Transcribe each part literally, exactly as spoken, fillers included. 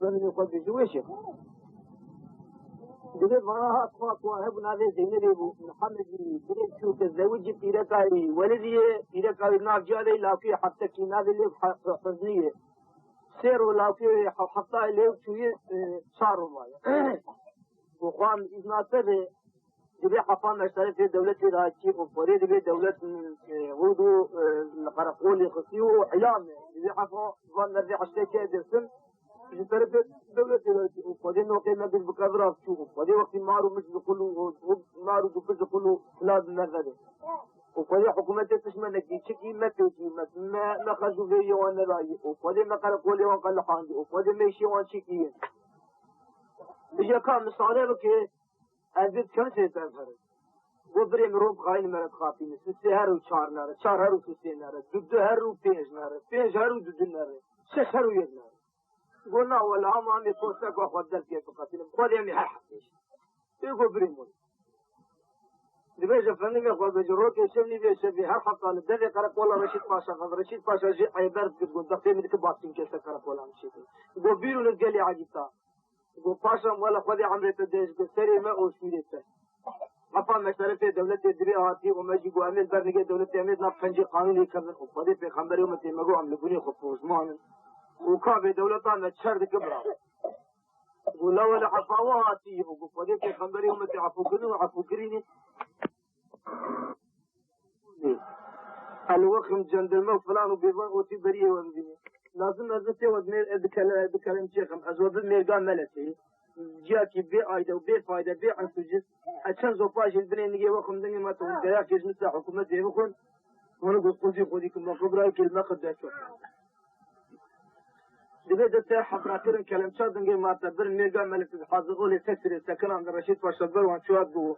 Xwendinê xwe bêjî wê şêx. Divê vana hat xwe ku hebû navê Zeynebê bû, Mihemedî, divê çû te zewicî pîreka wî Welidiyê, pîreka wî nav ciya lê lawkê heftekî navê lê He-, He-, Hezniyê. Sê ro lawkê wê he-, heftayê lê çûyê, e, çar ro maye. Û xwe em îzna te be, Divê hefa me ji terefê dewletê de hatî û xwedê divê dewlet, e, hûd û, e, li qereqolê xistî û eyan e. Divê hefa van merdê heştê ke dersin ji terefê dewletê de hatî û xwedê noqê me bir bi kevira çû û xwedê wextî mar û mij bi qul û, û, û mar û gupiz bi qul û silav bi me vede. Û xwedê hikûmetê tişt me nekî çikî me pêkî me, me, me xerc û vêriyê wan nedayî û xwedê me qereqolê wan qelihandî û xwedê mêşê wan çikî ye. Bi yeka misale bike, Ez dê dikem sê ser herin. Go birê min ro bixayî li me re dixapîne. Sisê her û çar nere, çar her û sisê nere, du du her û pênc nere, pênc her û du du nere, şeş her û yek nere. Go na wela ama em ê posteka xwe derkê biqetînin. Xwedê em ê her heftê jî. Ê go birê min. Dibêje fendimê xwe bêje rokê şev nîvê şevê her hefta li devê qereqola Reşîd Paşa xwe. Reşîd Paşa jî eyber dikir, go dextê min dikir bastînkê ser qereqola em çêkir. Go bîr û li gelê egîta. Go paşam wele Xwedê emrê te dirêj be, serê me û şûrê te. Hefa me şerefê dewletê divê hatî û me jî got em ê li ber nigê dewletê em ê di nav pencê qanûnê kevin û Xwedê pêxemberê û me tê me got em li gunê xwe pojman in. Û ka bê dewleta me çer dike bira. Got la wele hefa we hatî û got Xwedê pêxemberê û me tê efûkirin û efûkirînê. El wexim cendirme û filan û bêvan otî beriyê we bibîne. Lazim ez tê we mêr, e, dikele, dikelem çêxim. Ez we bi mêrga meletê. Ciyakî bê ayde û bê fayde, bê ins û cins. Ez çend zopa jî li binê nigê wexim dingê me tu deya kêjmisa hikûmetê bixwin. Hûn got qulcî xwedî kim me xwe birayê kelme xwe dest we. Divê de te hevrakirin kelemça dingê ma te bir mêrga melek hazir olê te sirê sekinan de Reşîd Paşa ber wan çuwat bû.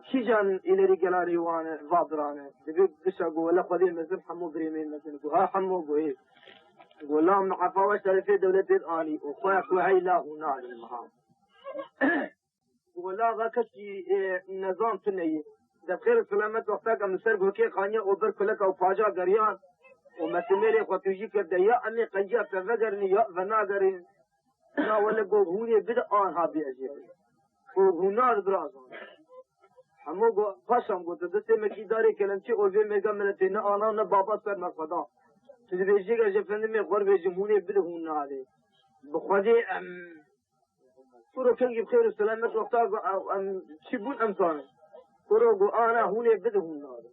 Kîjan îlerî gelarî wan e, va birane. Divê bişa go wele Xwedê mezin hemû birê me mezin. Go ha hemû go ê. Go la min hefa we şerefê dewletê anî û xwe xwe hey la hûna alî miha. Wela va keşkî, e, nezan tune ye. De xêr û selamet wexta ke min ser gokê xaniya û ber kuleka û paca geriyan û me timêrê xwe tûjî kir de ya em ê qenciya te vegerînî ya venagerîn. Na wele go hûnê bide anha bê ez ê bidim. Û hûna di birazan. Hemû go paşam gote destê me kî darê kelemçê û vê mêrga miletê ne ana û ne baba ser me xwe da. Tu dibêjî ez ji fendimê xwe bêjim hûnê bide hûn nalê. Bi Xwedê em Kuro kengî bi xêr û selamet wexta em çi bûn em zanin. Kuro got ana hûnê bide hûn nabe.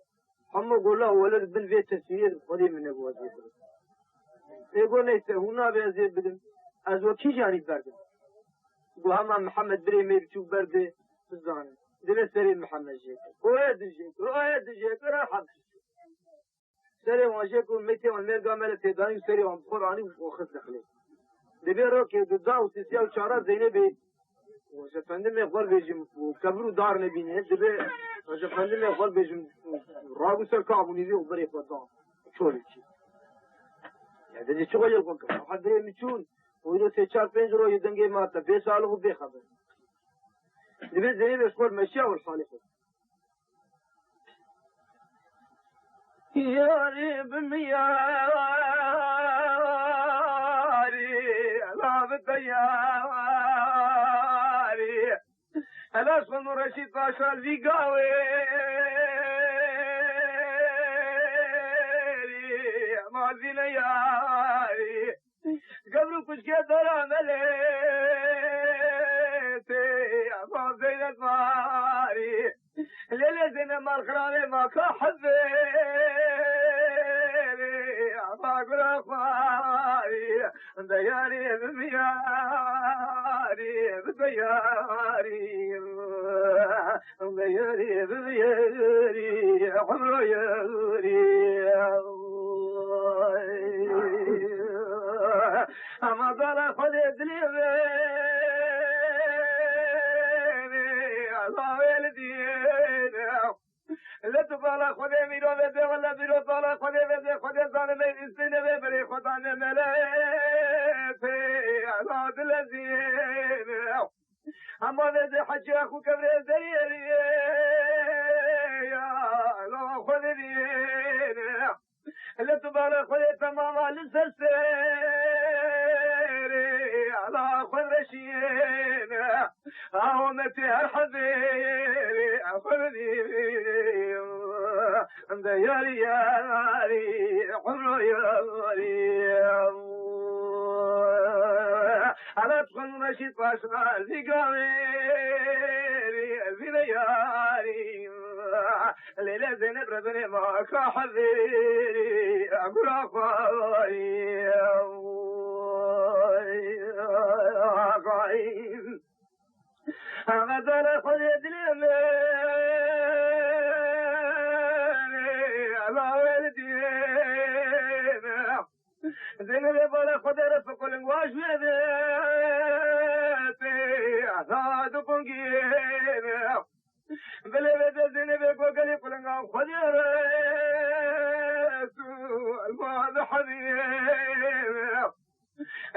Hemû got la wele di bin vê teswîrê de Xwedê min nebû ez ê bidim. Ê got neyse hûn nabe ez ê bidim. Ez we kîjanî berdim. Got hema Mihemed birê me biçûk berde tu zanin. Divê serê Mihemed jê kir. Oye dijê kir, oye dijê kir, rehet. Serê wan jê ku mêtê wan mêrga me li têdanî û serê wan bi xwe ranî û xist dixilê. Divê rokê di da û sisiya û çara Zeynebê û ji fendimê xwe bêjim û kevir û dar nebîne, divê ji fendimê xwe bêjim rabû ser kabûnî vê û berê xwe da çolê çî. Ya de çi xwe yê xwe kir. Hedirê min çûn û îro sê çar pênc royê dengê ma te bê salix û bê xeber. Divê Zeynebê ji xwe meşiya û li halê xwe. Yarî bi min yarî, ela bi te yarî. Ela ji min û Reşîd Paşa vî gawê, ma zî ne yarî. Kevr û kuşkê dera melê tê, ma Zeynep marî. Lê lê Zeynep mar xirabê ma ka hevê, ma gura xwarî. Diyarî bi yarî, bi diyarî. Beyarî, beyarî, Ebro yarî. Ama dala Xwedê dilê bê, Allahê li diyê. Li tu bala Xwedê mîro vê dê, wele mîro dala Xwedê vê dê, Xwedê zanê me îstê nebê, berê Xweda ne melê. Pê, Allah dilezî. Hema vêzê hecî xwe kevirê deriyê ya, la xwe deriyê. Li tu bala xwe yê temama li ser serê, ya, la Şiyene, ametê her hezê, xwedî, de yarî yarî, umro yarî. Alat xwedî Reşîd Paşa, zîgavê, zîne yarî. Leyla Zeynep re binê ma ka hezêrî, gura xwarî. Xayîn. Xezala Xwedê dilê min, lawê li diyê min. Zeynepê bala Xwedê re fiqulin waş wê de, tê, da du qungiyê min. Dilê vê de Zeynebê gogelî qulinga Xwedê re, Resul ma dihebî.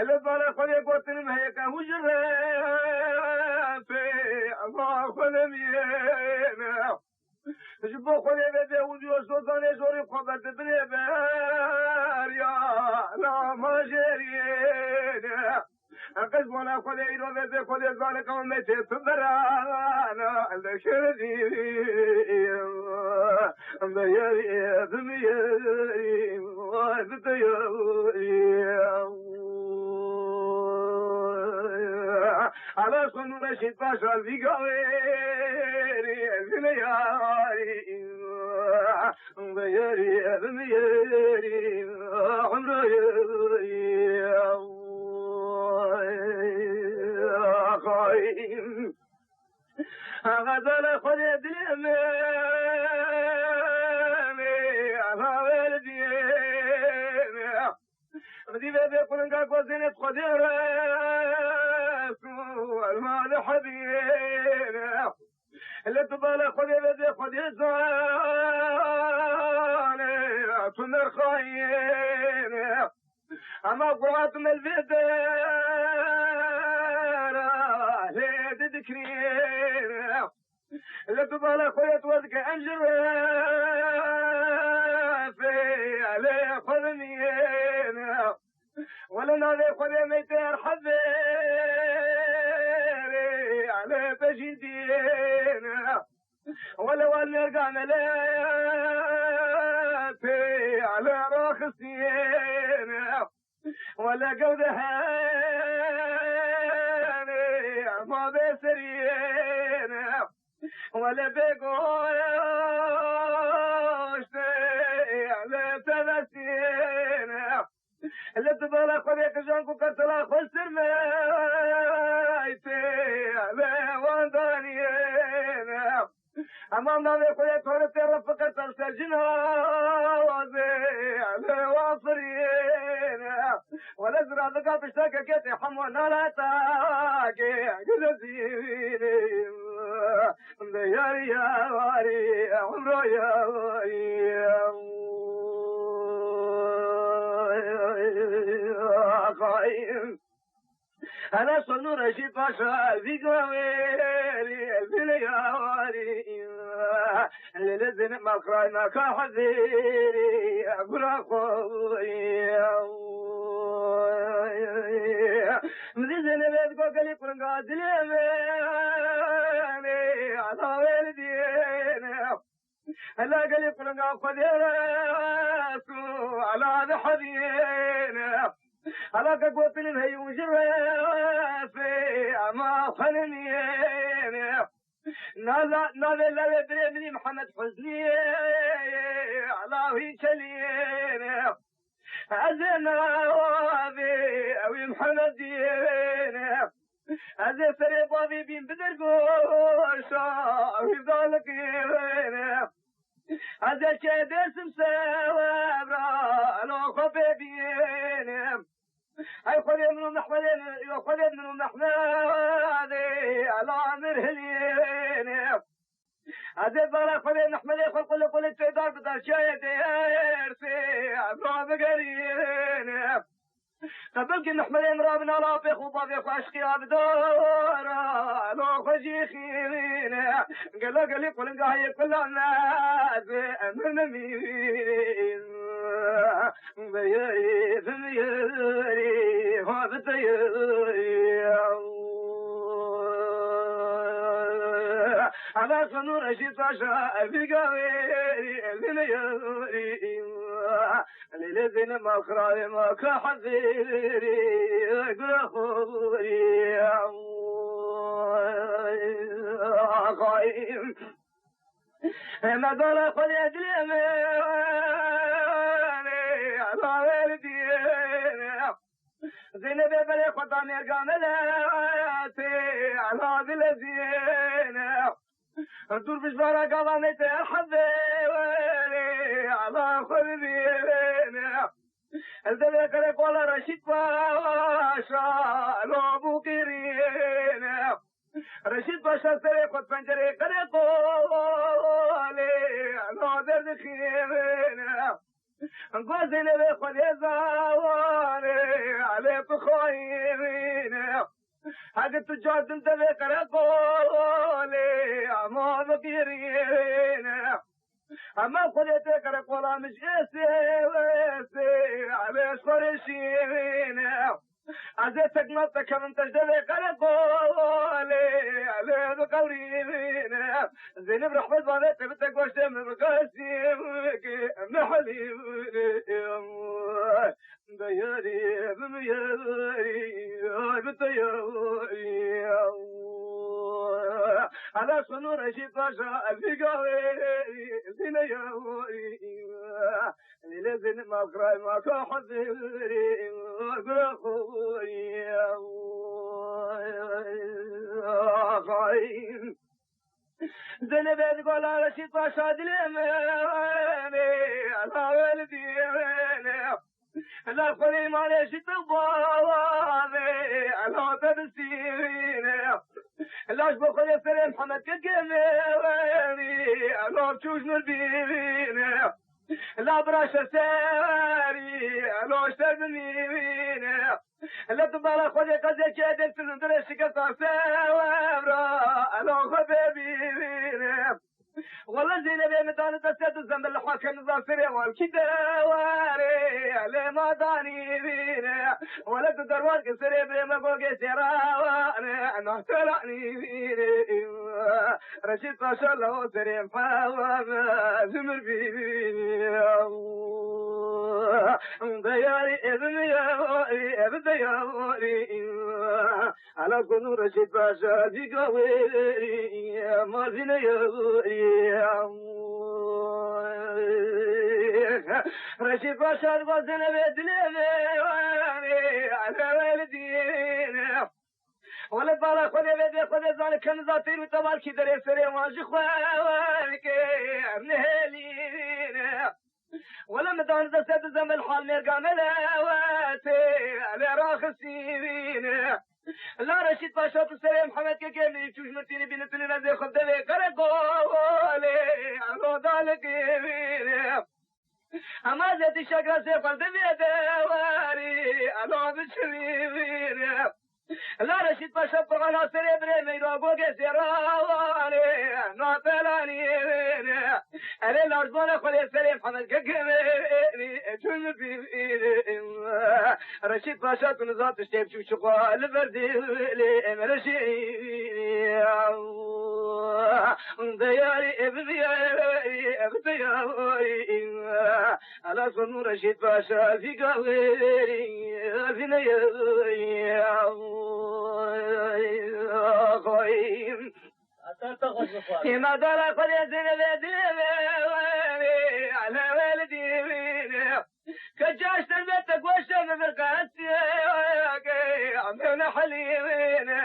Li bala Xwedê gotin heye ke hû ji re, pê ma xwe nemiyê. Ji bo Xwedê vê de û diyo sozanê jorê xwe berdibinê ber ya, la ma jêriyê. Qez bona Xwedê îro vê zê Xwedê zane qewmetê tu berana leşer dî. Em de yarî, em de yarî, vay bi te yarî. Ala sonu Reşîd Paşa zî gavêrî, zî ne yarî. Em de yarî, em de yarî, umro yarî. Xayîn. Xezala Xwedê dilê min, ava wê li diyê min. Min dî vê bê qulinga ku Zeynep Xwedê Resul ma li hebî. Li tu bala Xwedê vê bê Xwedê zane, tu nerxayê. Ema gurat me li vê dera lê didikirîne. Li tu bala xwe yê tu dike em ji refê lê xwe dimiyêne. Wele navê Xwedê meytê her hevê lê te jî diyêne. Wele wan nergane lê pê lê raxistiyêne. Wele gewde hene ma bê seriyêne. Wele bê goştê lê tevestiyêne. Li dibala xwe bê qijan ku qertela xwe ser me tê lê wan daniyêne. Hema navê xwe yê tore tê re fiqir ser ser jinawazê lê wan firiyêne. Wele ziravika piştekeke tê hemo nalata ke gide zînê. De yarî yawarî, umro yawarî. Xayîn. Ana sonu Reşîd Paşa, zî gavêrî, zî ne yawarî. Lê lê Zeynep malxirayna ka hezêrî, gura xwe. Min dî Zeynep ez gogelî qulinga dilê min, ala wê li diyêne. Hela gelî qulinga Xwedê Resul ala dihediyêne. Hela ke gotinin heyûn ji refê ema xwe nimiyêne. Nala, navê lewê birê minî Mihemed Huzniyê, ala wî çeliyêne. Ez ê navê ew ê Mihemediyê wêne. Ez ê serê bavê bîn bi dergoşa wî dalikê wêne. Ez ê çê Dêrsim sewebra lo xwe pê bînim. Ey Xwedê min û Mehmedê min, yo Xwedê min û Mehmedê, ela mir hiliyêne. Ez ê bala Xwedê Mehmedê xwe qule qule têdar bida çayê Dêrsê, ez rabigerîne. Qebil ki Mehmedê min rabin ala pê xwe bavê xwe eşqiya bidara, lo xwe jî xîrîne. Gelo gelî qulinga heye kula me, ez ê emir nemîrîne. Beyerî, bimyerî, ha biteyerî. Xanû Reşîd Paşa, evî gavê, evî me yarî. Lêlê Zeynep ma xirayê ma ka hezirî, gura xorî. Axayî. Medara xwedê dilê me, ala werdî. Zeynebê berê xwe da mêrga me le, tê ala dilezîne. Dûr bijbara gava me te hezê, ala xwe bibîne. Ez devê qereqola Reşîd Paşa, ala bû qîrîne. Reşîd Paşa serê xwe pencerê qereqolê, ala derdixîne. Gozê lê wê xwedê zawanê, Elê tu xayînî. Hegi tu cardin devê qereqolê, ama bigirînê. Ama xwedê tê qereqola min ji êsê, êsê, Elê ji xwe rê şînê. Ez ê tekmat te kevim te ji devê qereqolê, Elê biqewrînê. Zeynep rehmet bavê te bite goştê min, biqesî bike, mehilî bike. Bi yarî, bi yarî, ay bi te yarî. Ala sonu Reşîd Paşa, ez vî gavê, zîne yarî. Lêlê Zeynep ma xirayê ma ka hezirî, gura xorî. Axayî. Zeynebê digola Reşîd Paşa dilê me, ala werdî. Ala xwedê îmanê ji te bavê, ala te bisîne. Ala ji bo xwedê serê Mihemed kekê me, ala çû ji min bîne. La bira şeserî, lo şer bimîne. La tu bala xwedê qezê kê dê tu zindire şikesta sevra, lo xwe bê bîne. Wala Zeynebê min dane destê tu zembel li hakem za serê wan kî dewarê, lê ma danî bîne. Wala tu derwar ki serê bê me gogê sêra wane, na teranî bîne. Reşîd Paşa la o serê pawa me zimir bî. Diyarî evim yarî, ev diyarî. Ala konu Reşîd Paşa dîga wêrî, mazîne yarî. Reşîd Paşa dixwazine vê dilê vê, ala wê li dîne. Wele bala xwedê vê dê xwedê zane ken zatîr û tevalkî derê serê wan ji xwe weke nihêlîne. Wele min dan destê tu zemel hal mêrga me lewetê lê raxisîne. La Reşîd Paşa tu serê Mihemed kekê min çû ji min tînî bîne tu li nezê xwe devê qereqolê rodalikê vîne. Hema zêdî şekra sê xwe devê dewarî, elo biçirî vîne. La Reşîd Paşa Qur'ana serê birê meyra gogê sê rawanê, na pelanî vîne. Erê lajbana xwe lê serê Mihemed kekê vîne, çûn bî vîne. Reşîd Paşa tu niza tiştê biçûk çi xwe li ber dê lê em reşî. Diyarî ev diyarî ev diyarî. Ala sonu Reşîd Paşa vî gavêrî, vî neyarî. Axayî. Îma dara xwe lê zêne vê dilê vê, ala wê li dîvîne. Ke caşten ve te goşte ve bir qasiye, ke amene halîvîne.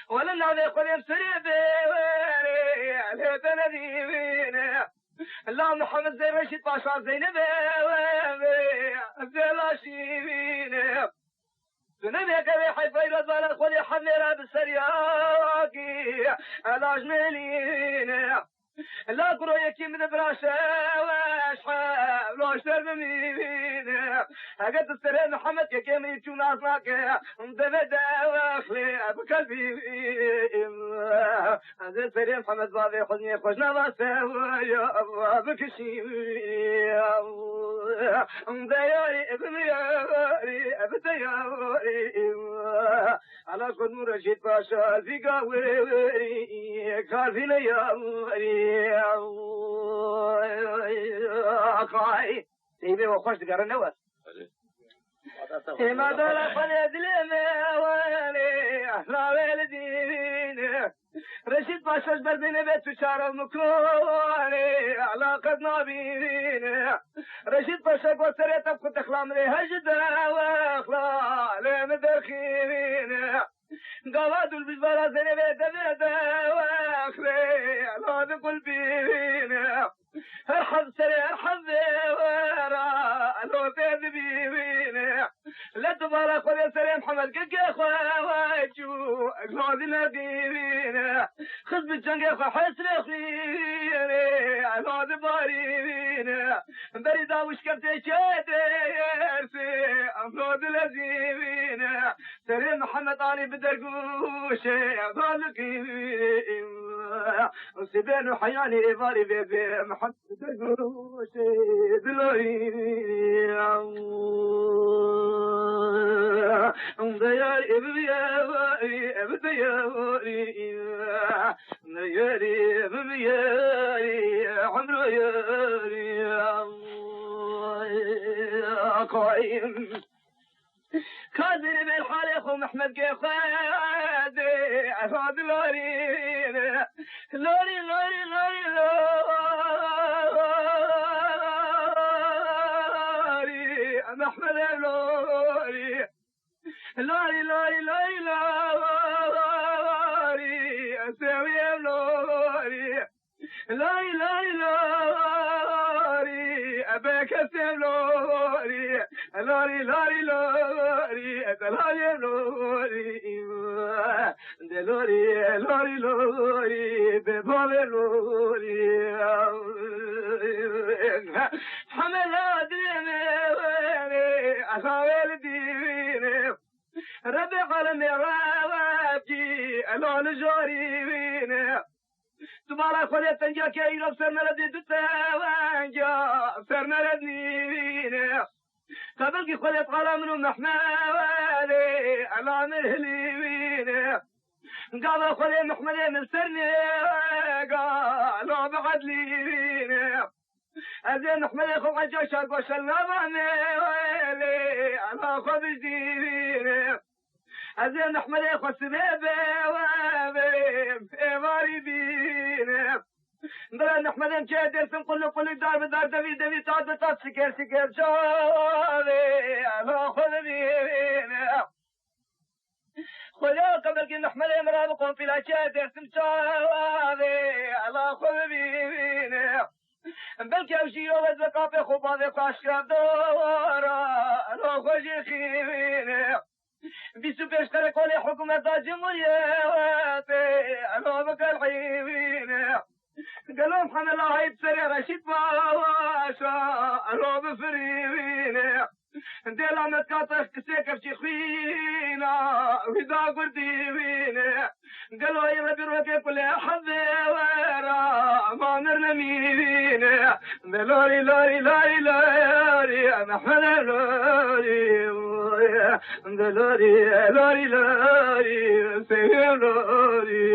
Wele navê xwe lê serê vê, lê te nedîvîne. La Mihemed Zey Reşîd Paşa Zeynebê, zêla şîvîne. Tu ne bê qevê heyfeyra zana xwedê hevnêra bi seriyakî, elaj mêlîne. La kuro yekî min bira şeweş hevlo şer bimîne. Hege tu serê Mihemed kekê min çû nas nake, deve dewexlê bi qelbî. Ez ê serê Mihemed bavê xwe nê xweş nava sewa ya Allah bikişî. Diyarî, ev diyarî, ev diyarî. Ala xwe nû Reşîd Paşa, zîga wê werî, kazî ne ya werî. Axay. Seyvê we xweş digere ne wes. Êma dala xwe lê dilê me werê, ahla wê li dîvîne. Reşîd Paşa ji ber bêne bê tu çare mikonê, ala qet nabîvîne. Reşîd Paşa got serê te ku dixla min ê hej de wexla, lê min derxîvîne. Gava dûl bijbara zênê vê devê de wexlê, ala di gul bîvîne. Her hev serê her hevê wera, elo tê dibîvîne. Let û bala xwe lê serê Mihemed kekê xwe wecû, elo di nedîvîne. Xizm bi cengê xwe hesrê xwînê, elo dibarîvîne. Berî da wişkeftê çê dêrsê, elo dilezîvîne. Serê Mihemed Alî bi dergûşê, elo diqîvîne. Sibên û heyanî êvarî vê bê Mihemed. Kadir bel halê xwe Mehmed gê xwe dê, ez hadi lorî, lorî, lorî, lorî, lorî, Mehmed ev lorî, lorî, lorî, lorî, lorî, ez ewî ev lorî. Lorî, lorî, lorî, ebe kesê lorî. Lorî, lorî, lorî, ebe layê lorî. De lorî, lorî, lorî, be bavê lorî. Hemela diyene wene, azawel diyene. Rebê alemê rewekî, elo li jorî wîne. Tu bala Xwedê tengiya ke îro ser neredî du tewengya ser neredî vîne. Qebelkî Xwedê qala min û Mehmedê ela min hilî vîne. Gava Xwedê Mehmedê min ser nêga ela bi edlî vîne. Ez ê Mehmedê xwe eca şa goşel nava me welê ela xwe bijdî vîne. Ez ê Mehmedê xwe sibê bê we bê êvarî bîne. Bira Mehmedê çê Dêrsim qulik qulik dar bi dar devî devî tat bi tat şiker şiker çavê ela xwe bibîne. Xwedê ke belkî Mehmedê min ra bi kompîla çê Dêrsim çavê ela xwe bibîne. Belkî ew jî îro wez bi qapê xwe bavê xwe aşkera dora ela xwe jî xîvîne. Bîst û pênc qerekolê hikûmeta cumhuriyetê elo bikelhîvîne. Gelo Mihemed Lahayî bi serê Reşîd Paşa elo bifirîvîne. Dêla me dika tex kisê kevçî xwîna wî da gurdîvîne. Gelo ê Rebî rokê kulê hevê wera ma mir nemîvîne. De lorî, lorî, lorî, lorî, Mehmedê lorî. De lorî, lorî, lorî, Seyîdê lorî.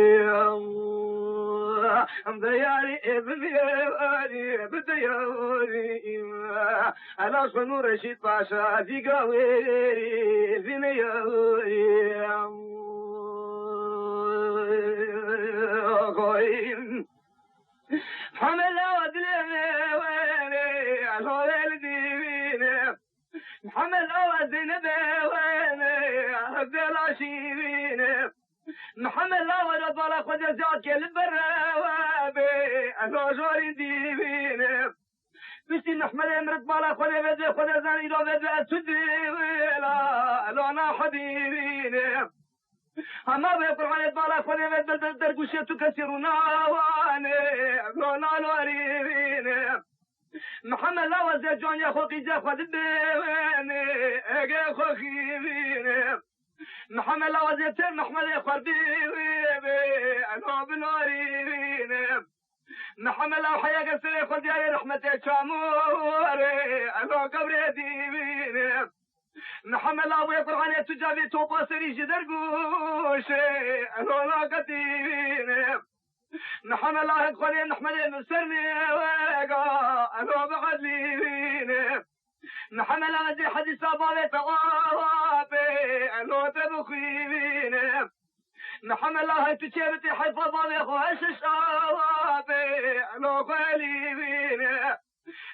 De yarî ê bibî yarî, bi de yarî. Ela xwe nû Reşîd Paşa, zîga wêrî, zîne yarî. Goyim. Hemela dilê me were, elo el dîvîne. Mihemed awa Zeynebê were, ez dê laşîvîne. Mihemed awa re bala xwe de ziyad ke li ber we be, elo jorî dîvîne. Piştî Mehmedê mirit bala xwe de vêdê xwe de zanî lo vêdê ez tu dîvî la, lo na xwe dîvîne. Hema vê Qur'anê bala xwe de vêdê der, dergûşê tu kesî rûnawane, lo na lo erîvîne. Mihemed lawa zê caniya xwe qîzê xwe dibêwêne, ege xwe xîvîne. Mihemed lawa zê tê Mehmedê xwe dîvîne, elo bi lo erîvîne. Mihemed law heya ke serê xwe diyarê rehmetê çamûrê, elo qebrê dîvîne. Mihemed la wê Qur'anê tu cavê topa serî ji dergoşê, elo naqetîne. Mihemed la hek xwedê Mehmedê min ser nêwega, elo bi edlî bîne. Mihemed la ez ê hedîsa bavê te awa bê, elo te bixwîne. Mihemed la hek tu çê bitê heyfa bavê xwe, ez şiş awa bê, elo xwe elî bîne.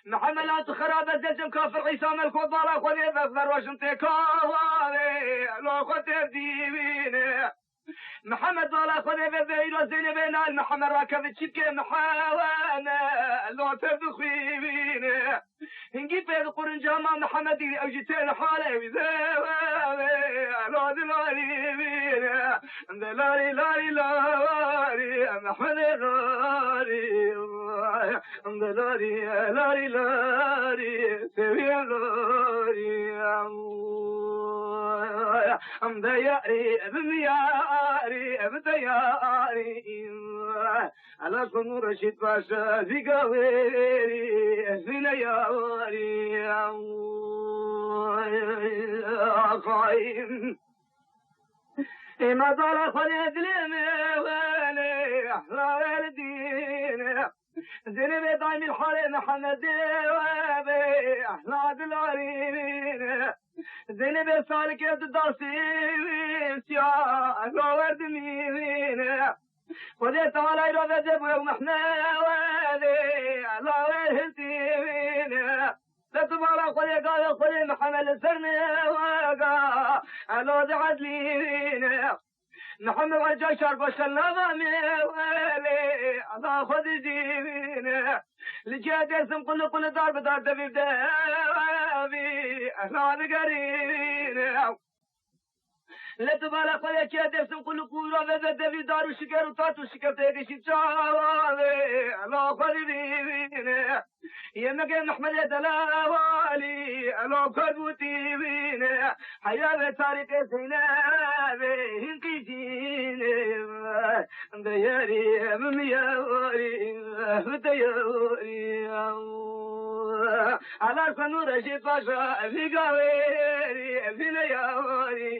Mihemed la tu xerabe zecim kafir Îsa melko bala xwedê ve verojin tê kawa bê, elo xwe tê dîvîne. Mihemed bala xwedê ve ve îro Zeynebê nal Mihemed rakeve çîpkê Mihemed, elo te bixwîvîne. Hingî pê di qurunca ma Mihemedî ew jî tê li halê wî zê, elo dilarî bîne. Dilarî larî larî, Mihemedê larî. Dilarî larî larî, sewî larî. Em de yarî, em yarî, em de yarî. Ela Sonu Reşîd Paşa, zîga wêrî, zîne yarî. Axayî. Ê mezara xwe lê dilê me welê, la welidîne. Zeynebê daîmî li halê Mihemedê we be, ehla dilarîne. Zeynebê salikê di dastî wî siya, ehla werdimîne. Xwedê teala îro veze bû ew Mehmedê, ehla wer hiltîne. Li tu bala Xwedê gavê Xwedê Mihemed li ser nêwega, elo di edlîne. Mihemed Erca şar başa nava mêwelê, ela xwe dizîvîne. Li cihê Dêrsim quli quli dar bi dar devî devî, ela digerîne. Li tu bala xwe yê cihê Dêrsim quli qura ve ve devî dar û şiker û tat û şiker tê dişî çawa ve, ela xwe dizîvîne. Yemekê Mehmedê delawalî, elo kar bû tîvîne. Heya ve tarîqê Zeynebê, hîn qîzîne. Deyarî, em yarî, em deyarî. Ala Sonu Reşîd Paşa, evî gavêrî, evî neyarî.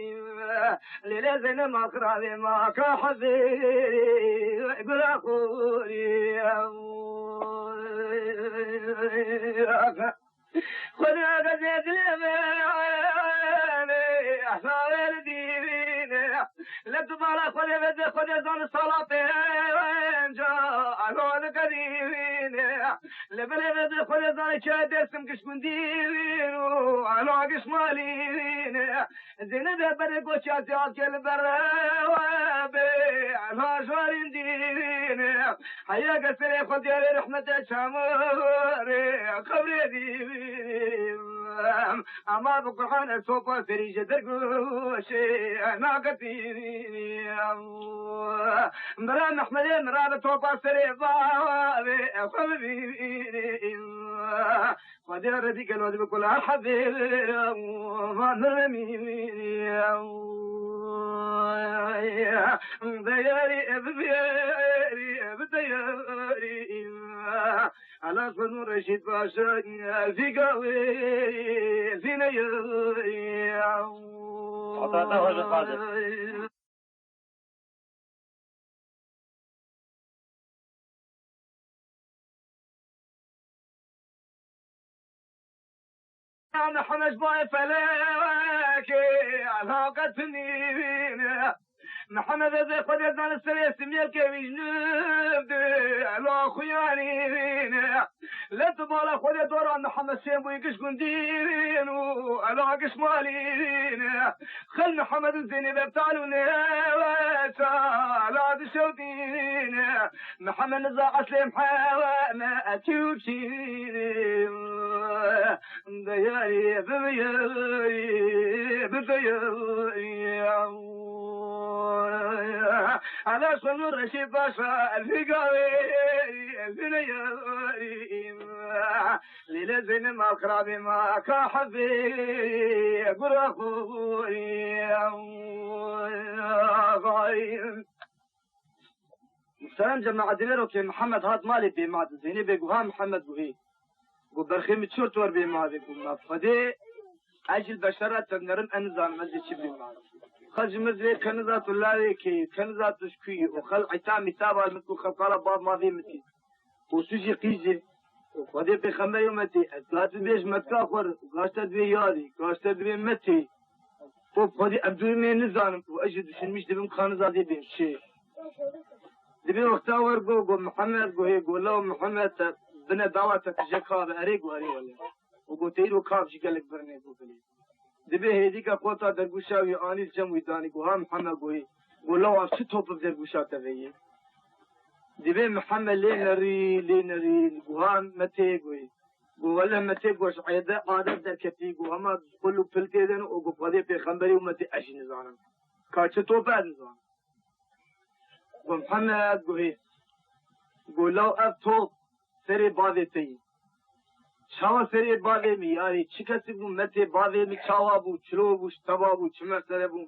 Lêlê Zeynep ma xirabê ma ka hezêrî, gula xorî. Xwedê gazê dilê me, ehna wê li dîvîne. Li tu bala Xwedê veze Xwedê zane sala pênca, alo li qedîvîne. Li bilê veze Xwedê zane çi Dêrsim giş gundîvîn û alo giş malîvîne. Zêne de berê goçya ziyad ke li ber we be, ela jarîn dîvîne. Heya ke serê xwe diyarê rehmete çamurê qebrê dîvîne. Ama bi Qur'an ez topa serî ji dergoşê naqetîne. Bira Mehmedê min ra bi topa serê bavê xwe bibîne. Xwedê Rebî gelo dibe kula hebê van remî. Deyarî ev biyarî ev deyarî. Ala Sonu Reşîd Paşa, zîga wê, zîne ye. Hata te xweş be Qadir. Mihemed bayê felekê, ela qet nîvîne. Mihemed ez ê Xwedê zane serê simyelkê wî ji nûv de, ela xuyanî vîne. Li tu bala Xwedê dora Mihemed Şêmbûyî giş gundî vîn û ela giş malî vîne. Xil Mihemed û Zeynebe tal û nêweça, ela dişewtîne. Mihemed niza eslê Mihemed etî û çîne. Deyarî, bibiyarî, bideyarî. Ala Sonu Reşîd Paşa, vî gavê, vineyarî. Lîle Zeynep mal xirabê ma, ka hebê, gura xorî. Selam cemaetî, vêro ke Mihemed hat malê bêmadê Zeynebê, got, ha Mihemed, got, hê. Got, berxê min çor tu wer bêmadê, got, ma Xwedê Ez ji beşera tevnerim, ez nizanim ez ê çi bim. Xelk ji min divê keniza tu lawê kê, keniza tu ji kuyî û xelk îta mîta bar min ku xelkala bav mavê min tî. Û tu jî qîz î. Û Xwedê pêxemberê me tê, ez ka tu bêj metka xwe, gaş te divê yarî, gaş te divê metê. Û Xwedê em dûrî me nizanim û ez jî düşünmüş dibim ka niza dê bêm çi. Dibê wexta wer go, go Mihemed, go hê, go law Mihemed te bine dawa te tije kabe, erê go erê wele. Û go teyr û kav jî gelek birine go bilê. Dibê hêdîka qota dergûşa wî anî li cem wî danî, go ha Mihemed go hê. Go law ev çi top bi dergûşa te ve yê? Dibê Mihemed lê nerî, lê nerî, go ha me tê go hê. Go wele me tê go ji êde adet derketî, go hema qul û pil tê de ne û go Xwedê pêxemberî û me tê ez jî nizanim. Ka çi top ez nizanim. Go Mihemed go hê. Go law ev top serê bavê te yî. Çawa serê bavê min yarî? Çi kesî bû metê bavê min çawa bû? Çilo bû, ji teva bû, çi mesele bû?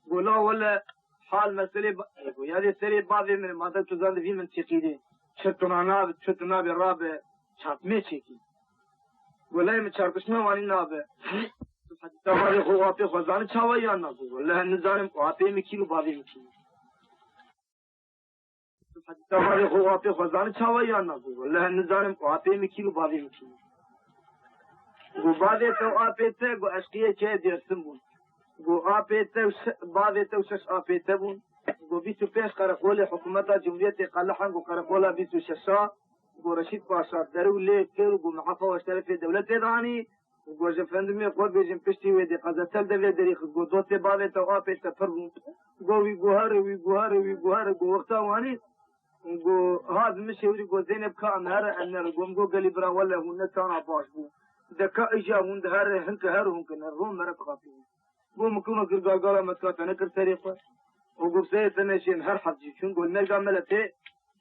Go law wele hal meselê ba-, go yadê serê bavê min, madem tu zan divî min tîqîdê. Çi tu na nabe, çi tu nabe rabe, çarpmê çêkî. Go lê min çarpişma wanî nabe. Tu hedîsa bavê xwe û apê xwe zanî çawa yan na? Go lê nizanim û apê min kî û bavê min kî. Tu hedîsa bavê xwe û apê xwe zanî çawa yan na? Go lê nizanim û apê min kî û bavê min kî. Go bavê te û apê te go eşqiyê çê Dêrsim bûn. Go apê te û şe-, bavê te û şeş apê te bûn. Go bîst û pênc qereqolê hikûmeta Cumhuriyetê Qelehan go qereqola bîst û şeş a. Go Reşîd Paşa derû lê kir û go mihefa we ji terefê dewletê danî. Go ji efendimê xwe bêjin piştî wê dê qezetel de vê derî xist. Go dostê bavê te û apê te pir bûn. Go wî guhere, wî guhere, wî guhere. Go wexta wanî. Go ha bi min şêwirî go Zeynep ka em here em nere. Go min go gelî bira wele hûn ne tana baş bû. De ka îja hûn dihere hinke her hûn ke ne ro mere bixapînin. Go min ku me kir galgala me tika te nekir serê xwe. Û go serê te neşên her heft jî çûn go li mêrga me le tê.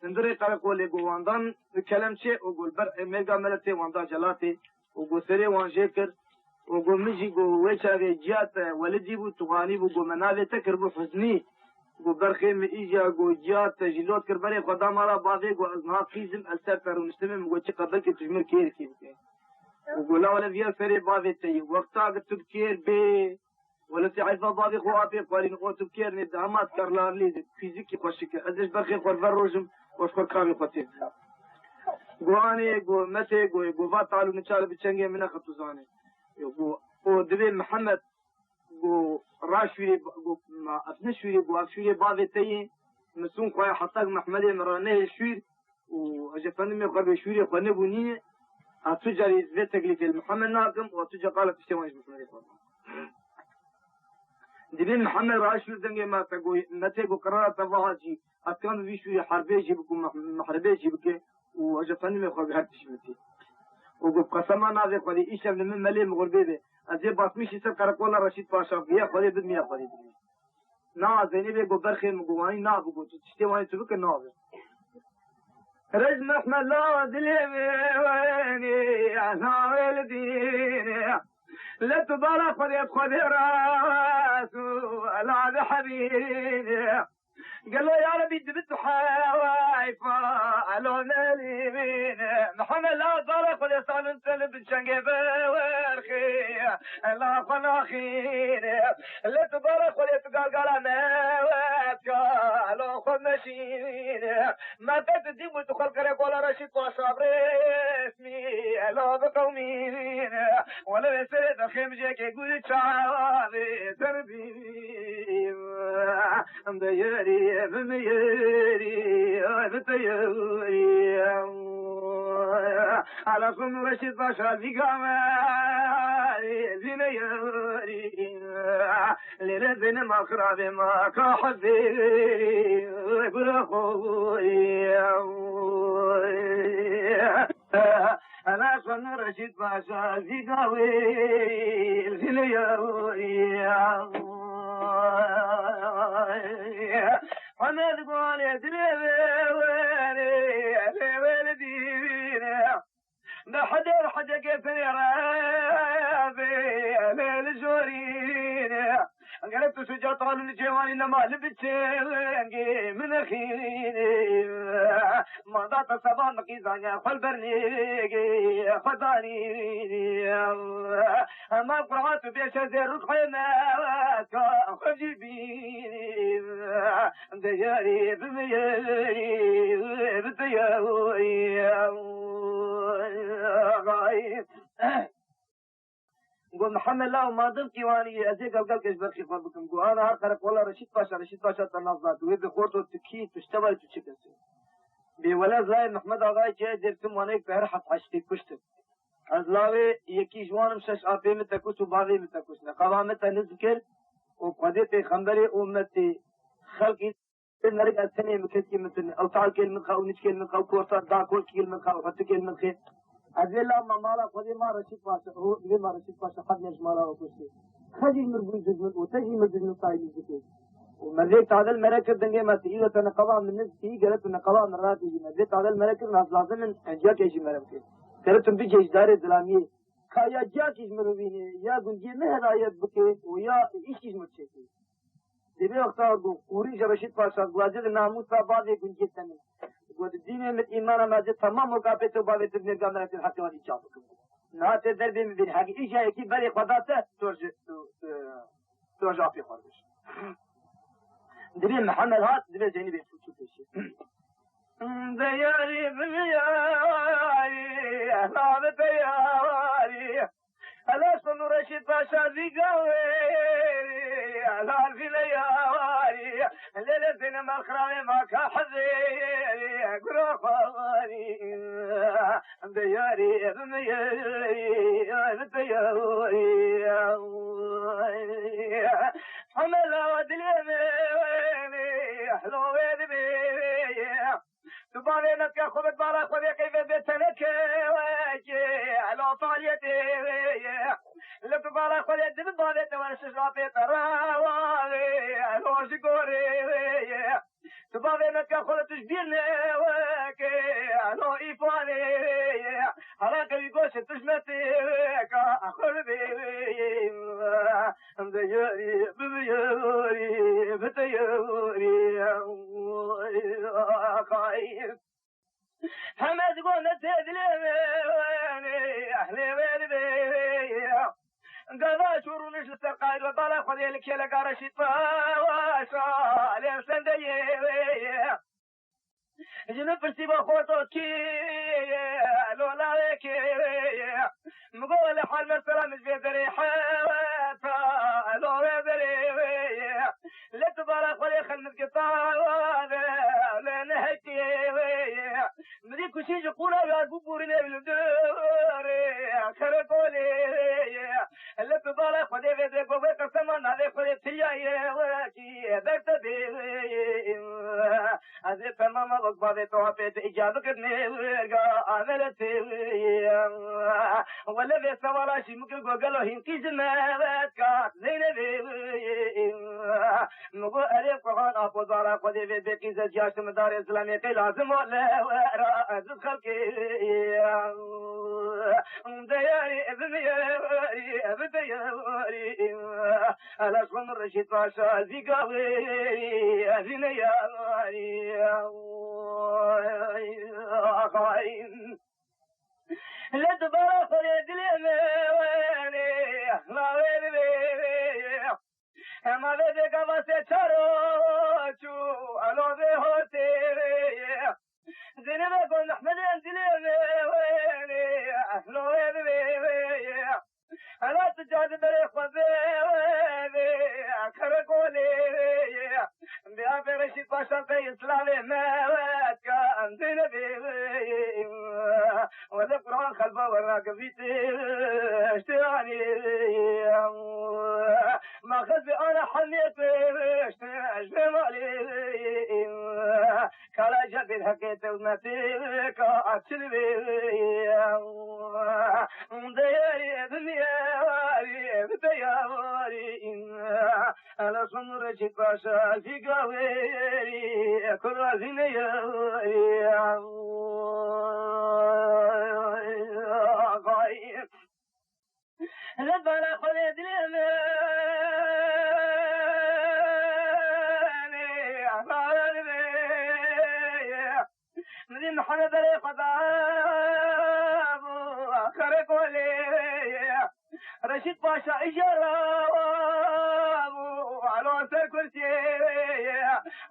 Hundirê qereqolê go wandan bi kelemçê û go li ber mêrga me le tê wanda celatê. Û go serê wan jê kir. Û go min jî go wê çavê ciya te welidî bû, tu wanî bû, go me navê te kiribû Huznî. Go berxê min îja go ciya te jî lot kir berê xwe da mala bavê, go ez niha qîz im, ez ser te rûniştime, min go çiqa belkî tu ji min kêrikî bike. Û go la wele viya serê bavê te yî. Wexta gi tu bi kêr bê, wele tê eyfa bavê xwe apê xwarîn, o tu bi kêr nê, dema tu kerlarlî de, fîzîkî xweşik e. Ez ê ji berxê xwe ver rojim, û ji xwe kavê xwe tê. Go anê, go metê, go, go va talû niçar bi çengê min nexitûzanê. Yo, go, o divê Mihemed, go raşûrê, go, ma, ev ne şûrê, go ev şûrê bavê te yê. Min sûn xwe heta Mehmedê min ra nehê şûr û ez efendimê xwe bê şûrê xwe nebû nîne. Ez tu carî vê teklîfê li Mihemed nakim û ez tu ca qala tiştê wan ji Mehmedê xwe. Dibê Mihemed raşûr dengê me te go, me tê go qirara te va hacî. Ez kan vî şûrê herbê jî bikim, meh-, mehrebê jî bike. Û ez efendimê xwe her tişt min tê. Û got, qesema navê Xwedê, îşev li min melê min xurbê be. Ez ê basmîşî ser qereqola Reşîd Paşa, viya Xwedê bidmiya Xwedê bidmî. Na, Zeynebê got, berxê min got, wanî nabe, got, tu tiştê wanî tu bike, nabe. Rez Mehmela dilê wê wenê, navê li dînê. Le tu bala Xwedê, Xwedê rast û ela dihebînê. Gelo ya Rebî dibi tu hewayfa elo nelîvîne. Mihemed la zara Xwedê salin te li bin çengê biwerxê. Ela xwe naxîne. Li tu bara Xwedê tu galgala me wetka. Elo xwe meşîne. Me te tu dîm û tu xelkere gola Reşîd Paşa bi resmî. Elo bi qewmîne. Wele wê serê derxê mijekê gul çavê te bî. Em de yerî, em de yerî, ay bi te yerî. Ala xum Reşîd Paşa zîga me, zîne yerî. Lêle zîne ma xirabê ma ka hezê, gura xo. Ana xanû Reşîd Paşa zî dawî zî li yawî. Hemed Gualê dilê wê werê, lê wê li dîvîne. Bi hede hede gefê re bê, lê li jorîne. Tu şucat alin cêwanî nema li biçengê min xînê. Manda te seba min qîzanya xwe li ber nêgê xwe danî. Hema Qur'an tu bêşe zê ruhê me ka xwe jî bînî. Diyarî bi miyarî bi diyarî. Got, Mihemed, law madim kîwanî, ez ê gelgelkê ji berxî xwe bikim. Got, ana her qereqola Reşîd Paşa, Reşîd Paşa te nas da, tu wê bê xorto, tu kî, tu ji te wayî, tu çi kes î? Bê wele ez layê Mehmed Axayê Çiyayê Dêrsim Wanê ke her heft heştê kuştin. Ez lawê yekî ji wan im, şeş apê min te kuşt û bavê min te kuşt. Neqaba min te niz kir û Xwedê, pêxemberê, ummetê, xelkî Merik ez tenê min, keskî min tune. Ew talkêl min xe, ew niçkêl min xe, ew korsa da korkîl min xe, ew xetikêl min xe. Ez vê lav me mala Xwedê ma Reşîd Paşa, ho, divê ma Reşîd Paşa hevne ji mala we kuştê. Xe jî mir bûn dijmin û te jî mir dijmin sayî dikê. Û me vê tadel mere kir dengê me, tu îro te neqaba min niz kî, gere tu neqaba min rakî jî me. Vê tadel mere kir, nas lazim in, enciyakê jî mere bikê. Gere tu bicê ji darê zilamiyê. Ka ya ciyakî ji mir bibînê, ya gundiyê min hedayet bikê û ya îşkî ji mir çêkê. Di vê wexta ku qûrî ji Reşîd Paşa guhacê di namûsa bavê gundiyê te min. Got, dînê min, îmana me, ez ê temam weka pê te û bavê te di nêrga me re tê, heqê wan îcab bikim. Niha tê derbê min bînî. Hegî îja yekî berê xwe da te, tu ji, tu, tu, tu ji apê xwe dibêj. Divê Mihemed hat, divê Zeynebê çû, çû pêşî. Diyarî bi diyarî, ehla bi diyarî. Ela sonu Reşîd Paşa zî gawêrî, ela zî neyarî. Lêlê zîne me xirayê ma ka hezêrî, guro xwarî. Diyarî bi diyarî, bi diyarî. Hemela dilê me, lo wê dibê. Tu bavê me ke xwe bit bala xwe bê qeyvê bê teneke wekê, elo taliyetê wê ye. Li tu bala xwe lê dibi bavê te were şişra pê te rawa wê, elo ji gorê wê ye. Tu bavê me ke xwe tu ji bîr ne wekê, elo îfanê wê ye. Hera kevî goşê tu ji me tê weka xwe bê wê ye. Diyarî bi diyarî, bi diyarî. Axayî. Heme digo ne tê dilê me, ehlê wê dibê. Gava şûrûniş li ser qayîl we bala Xwedê li kêleka Reşîd Paşa, lê sendeyê wê. Ji min pirsî bo xorto kî ye, lo lawê kê ye? Min got, wele hal mesela min ji vê derê heta, lo wê derê wê ye. Lê tu bala xwe lê xel min dikir tawa de, lê ne hekê wê ye. Min dî kuşî ji qûna yar bû bûrînê li dorê, kerekolê wê ye. Lê tu bala xwe dê vê dê govê qesema navê xwe dê tiya ye wekî ber te bê wê ye. Ez ê temama wek bavê te wa pê te îca bikirnê wirga amele tê. Wele vê sewala jî min kir, go gelo hînkî ji me vetka Zeynebê. Min go erê Quran apo zara Xwedê vê bêqî ze ciya ji min darê zilamê qey lazim o le wera ez xelkê. Diyarî bi diyarî, bi diyarî. Ela ji xwe min Reşîd Paşa zî gawê, ez zî neyarî. Axayî. Li dubara xwe lê dilê me wenê, lawê dibê. Ema vê dê gava sê çaro çû, elo vê hortê. Zeynebe got Mehmedê dilê me wenê, lo wê bibê wê. Hela tu ca di berê xwe bê wê, kerekolê wê. Bi apê Reşîd Paşa pey Îslamê me wet ka em Zeynebê wê. Wele Quran xelba we rakevîtê, işte anî. Ma xezbê ana hemiyetê, işte ji malê. Kala cebê heqê te û me tê ka açil vê. Diyarî bi diyarî, bi diyarî. Ela sonu Reşîd Paşa zî gawêrî, kura zî neyarî. Axayî. Li bala xwe lê dilê me. Derê xwe da bû, Xerekolê. Reşîd Paşa îjara bû, alo ser kursiyê.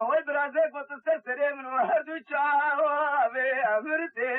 Wê birazê gotin ser serê min û her du çawa vê emir tê.